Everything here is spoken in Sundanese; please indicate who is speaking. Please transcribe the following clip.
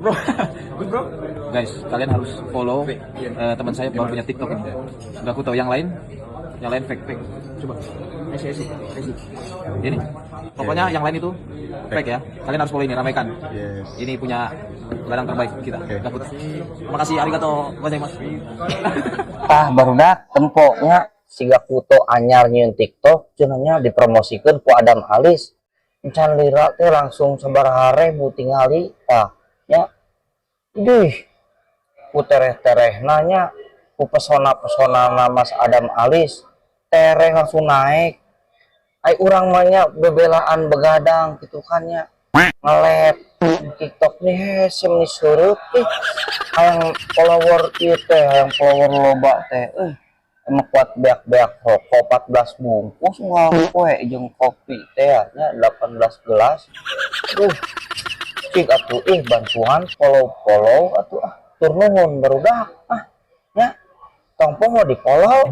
Speaker 1: Bro, good, bro. Guys, kalian harus follow teman saya baru punya TikTok ini. Gak aku tahu yang lain fake fake. Coba, esi esi esi. Ini, pokoknya yang lain itu fake ya. Kalian harus follow ini, ramaikan.
Speaker 2: Yes.
Speaker 1: Ini punya barang terbaik kita.
Speaker 2: Oke.
Speaker 1: Gak. Terima kasih, arigato gozaimasu.
Speaker 3: Tah, barudak, tempo nya siga Kuto anyar nyieun TikTok cenah nya, dipromosikeun ku Adam Alis. Encan lira teh langsung sabaraha ribu tingali tah nya. Idih, ku tereh-terehna nya, ku pesona-pesona Mas Adam Alis tereh langsung naik. Ai urang mah nya bebelaan begadang gitu kan nya, nge-live TikTok nih hese nih, surut ih. Hayang follower ieu teh, hayang follower loba teh, emang kuat beak-beak rokok 14 bungkus unggal poe jeung kopi teh nya 18 gelas. Aduh, cik atuh ih, bantuan follow-follow atuh ah. Tur nuhun, barudak ah nya, tong poho di follow.